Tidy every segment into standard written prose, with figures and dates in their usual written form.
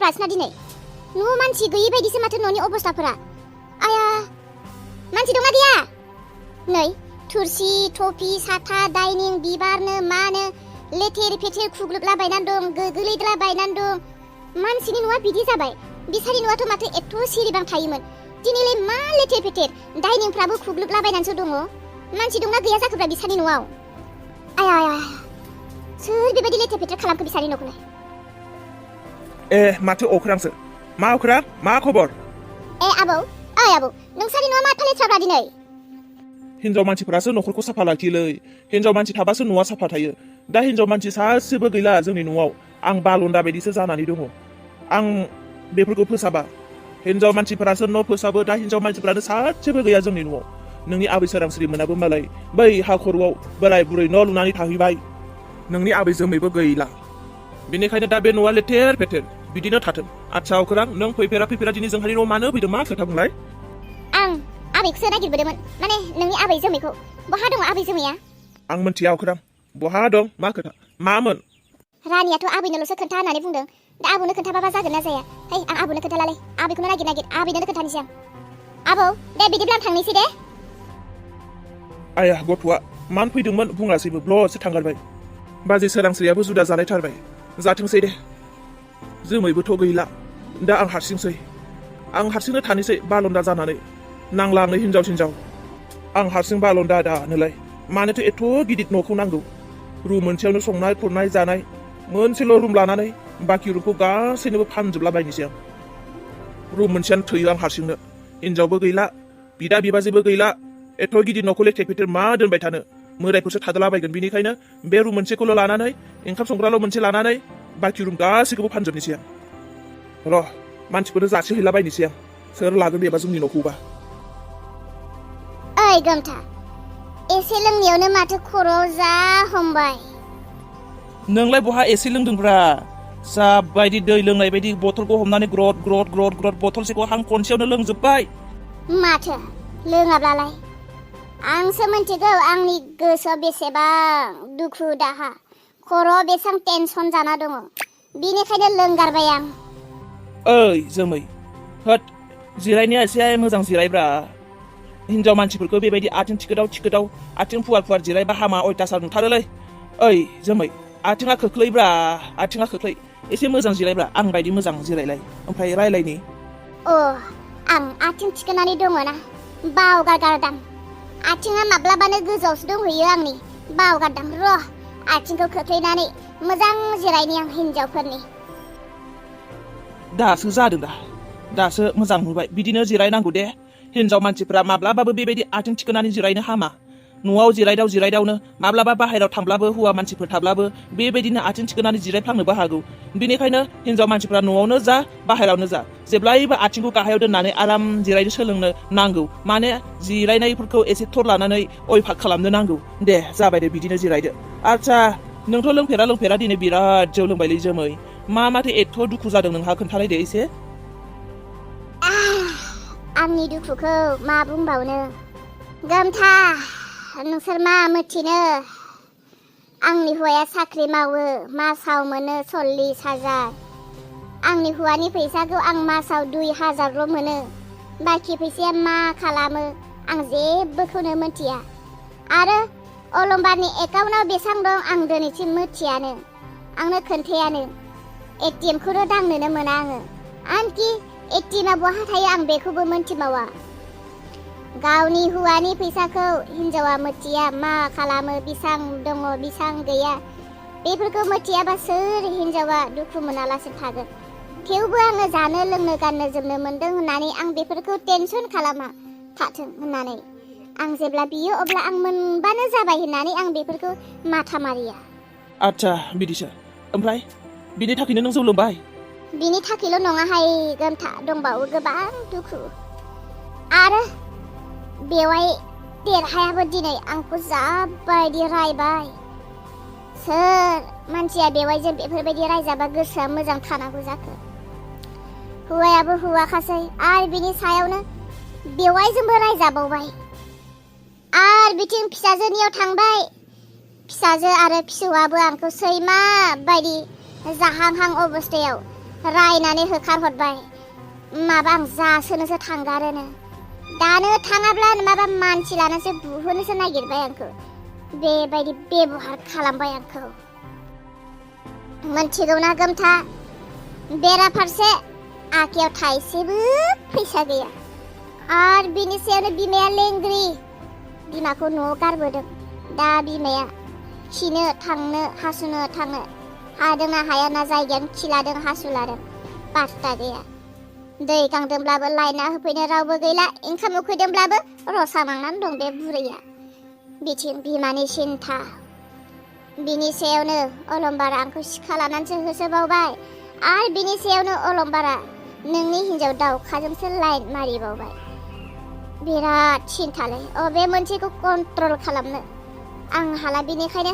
लेथ्राब्रासना दिनै न' मानसि गैयि बायदिसो माथो न'नि अबस्थाफोरा आया मानसि दंना गैया नै थुरसि थफि साथा डाइनिं बिबारनो मानो लेथेर फेथेर खुग्लुबलाबायनानै दं गोग्लैद्लाबायनानै दं मानसिनि न'आ बिदि जाबाय बिसानि न'आथ' माथो एथ' सिरिबां थायोमोन दिनैलाय मा लेथेर फेथेर डाइनिंफ्राबो खुग्लुबलाबायनानैसो दङ मानसि दंना गैया जाखोब्रा बिसानि न'आव आया सोर बेबायदि लेथेर फेथेर खालामखो बिसानि न'खौलाय माथो अख्रांसो मा अख्रां मा खबर आबौ आबौ नोंसानि न'आ मा एफा लेथ्राब्रा दिनै हिनजाव मानसिफोरासो न'खरखौ साफा लाखियोलै हिनजाव मानसि थाबासो न'आ साफा थायो दा हिनजाव मानसि सासेबो गैला जोंनि न'आव आं बालन्दा बायदिसो जानानै दङ आं बेफोरखौ फोसाबा हिनजाव मानसिफोरासो न' फोसाबो दा हिनजाव मानसिफोरानो सासेबो गैया जोंनि न'आव नोंनि आबै सोरांस्रि मोनाबो मालाय बै हा खर'आव बोराय बुरै न' लुनानै थाहैबाय नोंनि आबै जोमैबो गैला बेनिखायनो दा बे न'आ लेथेर फेथेर बिदिनो थाथों आच्छा अख्रां नों फैफेरा दिनै जोंहानि न'आव मानो फैदों मा खोथा बुंलाय आं आबैखौसो नागिरबोदोंमोन माने नोंनि आबै जोमैखौ बहा दङ आबै जोमैया आं मिन्थिया अख्रां बहा दं मा खोथा मामोन रानियाथ' आबैनोल'सो खोन्था होननानै बुंदों दा आबौनो खोन्थाबाबा जागोन ना जाया है आं आबौनो खोन्थालालै आबैखौनो नागिर आबैनोनो खोन्थानोसै आं आबौ दे बिदिब्ला आं थांनोसै दे आया गथ'आ मान फैदोंमोन बुङासैबो ब्ल'सो थांगारबाय बाजै सोरांस्रियाबो जुदा जालायथारबाय जाथोंसै दे जोमैबोथ' गैला दा आं हारसिंनो थानोसै बालन्दा जानानै नांला आंनो हिनजाव आं हारसिं बालन्दा दानोलाय मानोथो एथ' गिदिर न'खौ नांगौ रुम मोनसेयावनो संनाय खुरनाय जानाय मोनसेल' रुम लानानै बाखि रुमखौ गासैनोबो फानजोबलाबायनोसै आं रुम मोनसेयानो थोयो आं हारसिंनो हिनजावबो गैला बिदा बिबाजैबो गैला एथ' गिदिर न'खौ लेथेर फेथेर मा दोनबाय थानो मोदायफोरसो थादलाबायगोन बिनिखायनो बे रुम मोनसेखौल' लानानै ओंखाम संग्राल' मोनसे लानानै बाखि रुम गासैखौबो फानजोबनोसै आं र' मानसिफोरनो जासिहैलाबायनोसै आं सोर लागोन बेबा जोंनि न'खौबा ओइ गोमथा एसे लोंनायावनो माथो खर'आव जा हमबाय नोंलाय बहा एसे लोंदोंब्रा जाबायदि दै लोंनाय बायदि बथलखौ हमनानै ग्रद बथलसेखौ हां खनसेयावनो लोंजोब्बाय माथो लोङाब्लालाय आंसो मिन्थिगौ आंनि गोसोआव बेसेबां दुखु दाहा खर'आव बेसेबां टेनसन जाना दङ बिनिखायनो लोंगारबाय आं ओइ जोमै होद जिरायनाया एसे मोजां जिरायब्रा हिनजाव मानसिफोरखौ बेबायदि आथिं थिखोदाव आथिं फुवार जिरायबा हामा अयथासार नुथारोलै ओइ जोमै आथिङा खोख्लै एसे मोजां जिरायब्रा आं बायदि मोजां जिरायलाय ओमफ्राय रायलायनि आं आथिं थिखोनानै दङना बावगारगारदां आथिङा माब्लाबानो गोजौआवसो दंहैयो आंनि बावगारदां र' आथिंखौ खोख्लैनानै मोजां जिरायनि आं हिनजावफोरनि दासो जादों दासो मोजां नुबाय बिदिनो जिरायनांगौ दे हिनजाव मानसिफ्रा माब्लाबाबो बेबायदि आथिं थिखोनानै जिरायनो हामा न'आव जिरायदावनो माब्लाबा बाहेरायाव थांब्लाबो हौवा मानसिफोर थाब्लाबो बेबायदिनो आथिं थिखोनानै जिरायफ्लांनोबो हागौ बिनिखायनो हिनजाव मानसिफ्रा न'आवनो जा बाहेरायावनो जा जेब्लायबो आथिंखौ गाहायाव दोननानै आराम जिरायनो सोलोंनो नांगौ माने जिरायनायफोरखौ एसे थर लानानै अयफाक खालामनो नांगौ दे जाबाय दे बिदिनो जिरायदो आच्छा नोंथ' लोंफेरा दिनै बिराद जौ लोंबायलै जोमै माथो एथ' दुखु जादों नोंहा खोन्थालाय दे एसे आंनि दुखुखौ मा बुंबावनो गोमथा नोंसोर मा मिथिनो आंनि हौवाया साख्रि मावो मासाव मोनो 40,000 आंनि हौवानि फैसाखौ आं मासाव 2,000ल' मोनो बाखि फैसाया मा खालामो आं जेबोखौनो मिथिया आरो अलंबारनि एकाउन्टाव बेसेबां दं आं दिनैसिम मिथियानो आंनो खोन्थायानो एटिएमखौनो दांनोनो मोना आङो आनखि एटिएमआ बहा थायो आं बेखौबो मिन्थिबावा गावनि हौवानि फैसाखौ हिनजावा मिथिया मा खालामो बेसां दङ बेसां गैया बेफोरखौ मिथियाबा सोर हिनजावा दुखु मोनालासिनो थागोन थेवबो आङो जानो लोंनो गाननो जोमनो मोनदों होननानै आं बेफोरखौ टेनसन खालामा थाथों होननानै आं जेब्ला बियो अब्ला आं मोनबानो जाबाय होननानै आं बेफोरखौ माथा मारिया आच्छा बिदिसो ओमफ्राय बिनि थाखायनो नों जौ लोंबाय बिनि थाखायल' नङाहाय गोमथा दंबावो गोबां दुखु आरो बेवाय देरहायाबो दिनै आंखौ जाबायदि रायबाय सोर मानसिया बेवायजों बेफोरबायदि रायजाबा गोसोआ मोजां थानांगौ जाखो हौवायाबो हौवाखासै आरो बिनि सायावनो बेवायजोंबो रायजाबावबाय आरो बिथिं फिसाजोनियाव थांबाय फिसाजो आरो फिसौआबो आंखौ सैमा बायदि जाहांहां अबस्थायाव रायनानै होखारहरबाय माबा आं जासोनोसो थांगारोनो दानो थाङाब्ला माबा मानसि लानासो बुहोनोसो नागिरबाय आंखौ बेबायदि बेबहार खालामबाय आंखौ मोनथिगौना गोमथा बेराफारसे आखायाव थाइसेबो फैसा गैया आरो बिनि सायावनो बिमाया लेंग्रि बिमाखौ न'आव गारबोदों दा बिमाया खिनो थांनो हासुनो थांनो हादोंना हाया ना जायगायानो खिलादों हासुलादों पात्ता गैया दै गांदोंब्लाबो लायना होफैनो रावबो गैला ओंखाम उखैदोंब्लाबो रसा नांनानै दं बे बुरैया बिथिं बिमानि सिन्था बिनि सायावनो अलंबारा आंखौ सिखा लानानैसो होसोबावबाय आरो बिनि सायावनो अलंबारा नोंनि हिन्जाव दाउखाजोंसो लाइन मारिबावबाय बिराद सिन्थालै अबे मोनसेखौ कन्ट्रल खालामनो आं हाला बिनिखायनो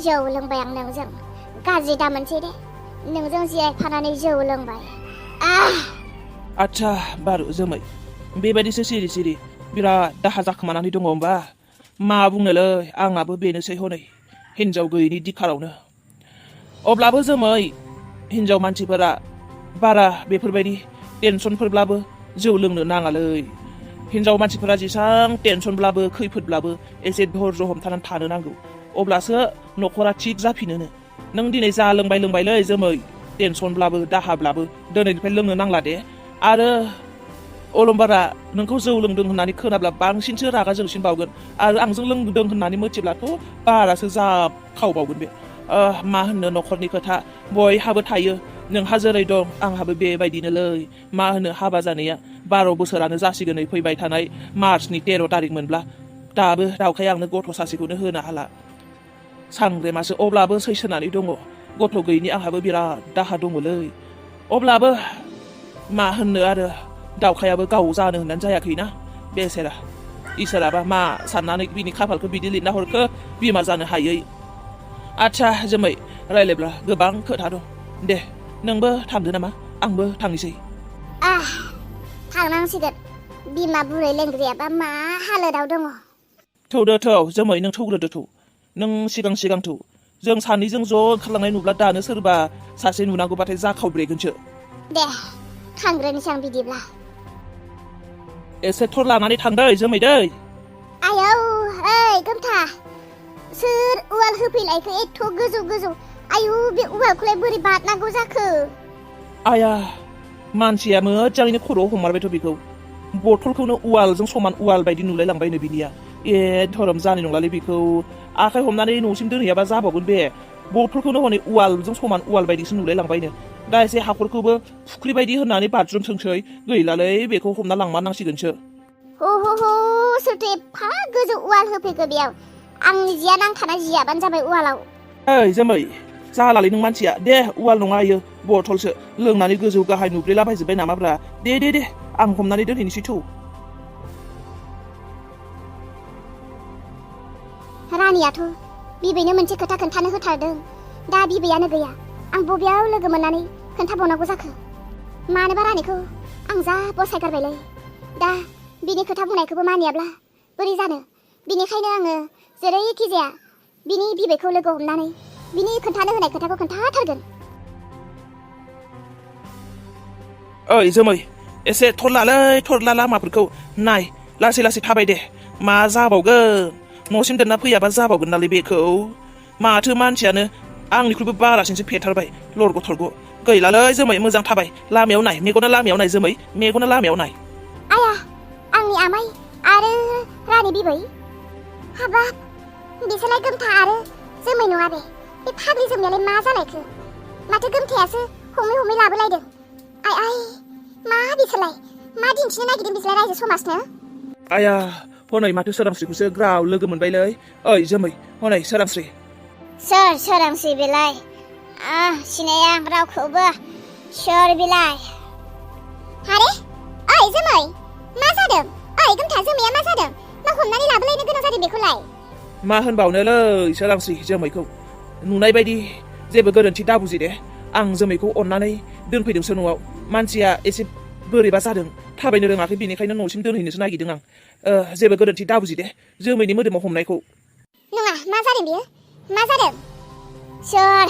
जौ लोंबाय आं नोंजों गाज्रि दामोनसै दे नोंजों जिरायफानानै जौ लोंबाय आच्छा बारु जोमै बेबायदिसो सिरि सिरि बिराद दाहा जाखोमानानै दङ होमबा मा बुंनोलै आंनाबो बेनोसै हनै हिन्जाव गैयैनि दिखारावनो अब्लाबो जोमै हिन्जाव मानसिफोरा बारा बेफोरबायदि टेनसनफोरब्लाबो जौ लोंनो नाङालै हिन्जाव मानसिफोरा जेसां टेनसनब्लाबो खैफोदब्लाबो एसे धैर्य हमथानानै थानो नांगौ अब्लासो न'खरा थिग जाफिनोनो नों दिनै जा लोंबायलै जोमै टेनसनब्लाबो दाहाब्लाबो दिनैनिफ्राय लोंनो नांला दे आरो अलंबारा नोंखौ जौ लोंदों होननानै खोनाब्ला बांसिनसो रागा जोंसिन बावगोन आरो आंजों लोंदों होननानै मिथिब्लाथ' बारासो जाखावबावगोन बे मा होननो न'खरनि खोथा बयहाबो थायो नोंहा जेरै दं आंहाबो बेबायदिनोलै मा होनो हाबा जानाया 12 बोसोरानो जासिगोन फैबाय थानाय मार्चनि 13 तारिख मोनब्ला दाबो दाउखाया आंनो गथ' सासेखौनो होनो हाला सांग्रेमासो अब्लाबो सैसोनानै दङ गथ' गैयिनि आंहाबो बिराद दाहा दङलै अब्लाबो मा होननो आरो दाउखायाबो गाव जानो होननानै जायाखैना बेसेरा इसोराबा मा साननानै बिनि खाफालखौ बिदि लिरना हरखो बिमा जानो हायै आच्छा जोमै रायलायब्ला गोबां खोथा दं दे नोंबो थांदो नामा आंबो थांनोसै थांनांसिगोन बिमा बुरै लेंग्रियाबा मा हालोदाव दङ थौदो थौ जोमै नों थौग्रोदो थौ नों सिगां थौ जों सानैजों ज' ओंखारलांनाय नुब्ला दानो सोरबा सासे नुनांगौबाथाय जाखावब्रेगोनसो दे थांग्रोनोसै आं बिदिब्ला एसे थर लानानै थांदै जोमै दै आयौ ओइ गोमथा सोर उवाल होफैलायखो एथ' गोजौ आयु बे उवालखौलाय बोरै बारनांगौ जाखो आया मानसिया मोजाङैनो खर'आव हमारबायथ' बेखौ बथलखौनो उवालजों समान उवाल बायदि नुलायलांबायनो बिनिया धोरोम जानाय नंलालै बेखौ आखाइ हमनानै न'सिम दोनहैयाबा जाबावगोन बे बथलखौनो हनै उवालजों समान उवाल बायदिसो नुलायलांबायनो दा एसे हाखरखौबो फुख्रि बायदि होननानै बाज्रुमथोंसै गैलालै बेखौ हमना लांमारनांसिगोनसो सोरथो एफा गोजौ उवाल होफैखो बेयाव आंनि जिया नांखाना जियाबानो जाबाय उवालाव ओइ जोमै जालालै नों मानसिया दे उवाल नङा इयो बथलसो लोंनानै गोजौ गाहाय नुब्रेलाबायजोब्बाय नामाब्रा दे आं हमनानै दोनहैनोसै थौ रानियाथ' बिबैनो मोनसे खोथा खोन्थानो होथारदों दा बिबैयानो गैया आं बबेयाव लोगो मोननानै खोन्थाबावनांगौ जाखो मानोबा रानिखौ आं जा बसायगारबायलै दा बिनि खोथा बुंनायखौबो मानियाब्ला बोरै जानो बिनिखायनो आङो जेरैखि जाया बिनि बिबैखौ लोगो हमनानै बिनि खोन्थानो होनाय खोथाखौ खोन्थाथारगोन ओइ जोमै एसे थरला लामाफोरखौ नाय लासै थाबाय दे मा जाबावगोन न'सिम दोनना फैयाबा जाबावगोन नालाय बेखौ माथो मानसियानो आंनिख्रुइबो बारासिनसो फेथारबाय लरग' थरग' गैलालै जोमै मोजां थाबाय लामायाव नाय मेगना लामायाव नाय जोमै मेगना लामायाव नाय आया आंनि आमाय आरो रानि बिबै हाबाब बिसोरलाय गोमथा आरो जोमै नङा बे फाग्लि जोमनायालाय मा जालायखो माथो गोमथायासो हमै लाबोलायदों आय मा बिसोरलाय मा दिन्थिनो नागिरदों बिसोरलाय रायजो समाजनो आया हनै माथो सोरांस्रिखौसो ग्राव लोगो मोनबायलै ओइ जोमै हनै सोरांस्रि सोर सोरांस्रि बेलाय सिनाया आं रावखौबो सोर बेलाय हारे ओइ जोमै मा जादों ओइ गोमथा जोमैया मा जादों मा हमनानै लाबोलायनो गोनां जादों बेखौलाय मा होनबावनोलै सोरांस्रि जोमैखौ नुनाय बायदि जेबो गोरोन्थि दाबुजि दे आं जोमैखौ अननानै दोनफैदोंसो न'आव मानसिया एसे बोरैबा जादों थाबायनो रोङाखै बेनिखायनो न'सिम दोनहैनोसो नागिरदों आं जेबो गोरोन्थि दाबुजि दे जोमैनि मोदोमाव हमनायखौ नङा मा जादों बियो मा जादों सोर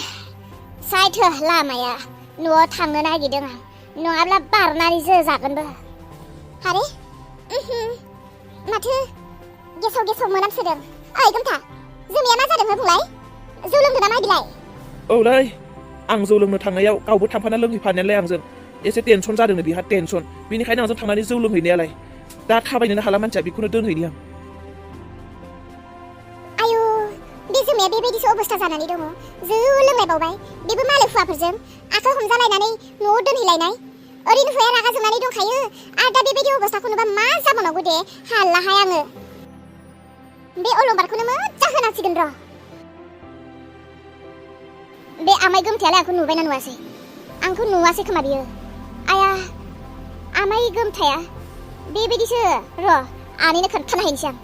साइथो लामाया न'आव थांनो नागिरदों आं नङाब्ला बारनानै जागोनबो आरे माथो गेसाव गेसाव मोनामसोदों ओइ गोमथा जोमिया मा जादों हो बुंलाय जौ लोंदों नामा बिलाय औलै आं जौ लोंनो थांनायाव गावबो थांफाना लोंहैफानायालाय आंजों एसे टेनसन जादोंनो बिहा टेनसन बेनिखायनो आंजों थांनानै जौ लोंहैनायालाय दा थाबायनोनो हाला मानसिया बेखौनो दोनहैनि आं आयु बे जोमिया बेबायदिसो अबस्था जानानै दङ जौ लोंलायबावबाय बेबो मालाय हुवाफोरजों आखाइ हमजालायनानै न'आव दोनहैलायनाय ओरैनो हुवाया रागा जोंनानै दंखायो आरो दा बेबायदि अबस्थाखौ नुबा मा जाबावनांगौ दे हालाहाय आङो बे अलंबारखौनो मोजां होनांसिगोन र' बे आमाय गोमथायालाय आंखौ नुबायना नुवासै आंखौ नुवासै खोमा बियो आया आमाय गोमथाया बेबायदिसो र' आनैनो खोन्थाना हैनोसै आं